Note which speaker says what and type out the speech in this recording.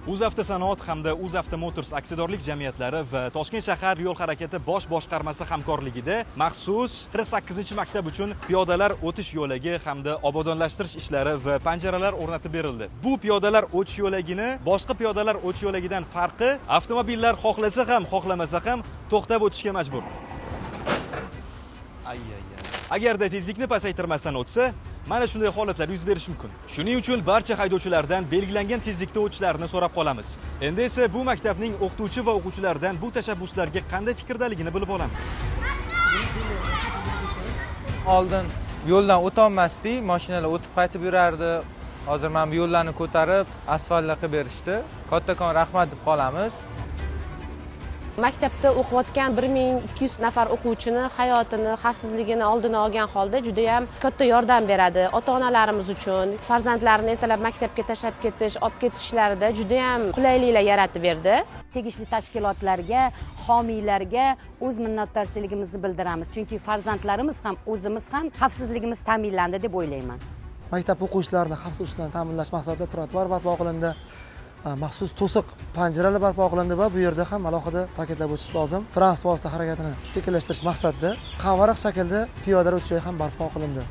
Speaker 1: O'zavtosanoat hamda O'zavtomotors aksiyadorlik jamiyatlari va Toshkent shahar yo'l harakati bosh boshqarmasi hamkorligida maxsus 48-maktab uchun piyodalar o'tish yo'lagi hamda obodonlashtirish ishlari va panjaralar o'rnatib berildi. Bu piyodalar o'tish yo'lagini boshqa piyodalar o'tish yo'lagidan farqi, avtomobillar xohlasa ham, xohlamasa ham to'xtab o'tishga majbur. Agarda tezlikni pasaytirmasdan o'tsa, mana shunday holatlar yuz berishi mumkin. Shuning uchun barcha haydovchilardan belgilangan tezlikda o'tishlarini so'rab qolamiz. Endi esa bu maktabning o'qituvchi va o'quvchilaridan bu tashabbuslarga qanday fikrdaligini bilib olamiz.
Speaker 2: Oldin yo'ldan o'tolmasdik, mashinalar o'tib qaytib yurardi. Hozir mana bu yo'llarni ko'tarib, asfaltli qilib berishdi. Kattakon rahmat deb qolamiz.
Speaker 3: Maktabda o'qiyotgan 1200 nafar o'quvchini hayotini, xavfsizligini oldini olgan holda juda ham katta yordam beradi. Ota-onalarimiz uchun farzandlarini ertalab maktabga tashlab ketish, olib ketishlarida juda ham qulayliklar yaratib berdi.
Speaker 4: Tegishli tashkilotlarga, homiylarga o'z minnatdorchiligimizni bildiramiz. Chunki farzandlarimiz ham, o'zimiz ham xavfsizligimiz ta'minlandi deb o'ylayman.
Speaker 5: Maktab o'quvchilarini xavfsiz o'tishini ta'minlash maqsadida trotuar barpo qilindi. Maxsus to'siq panjaralar barpo qilindi va bu yerda ham alohida ta'kidlab o'tish lozim. Transport vosita harakatini sekinlashtirish maqsadida qavariq shaklda piyodalar o'tish joyi ham barpo qilindi.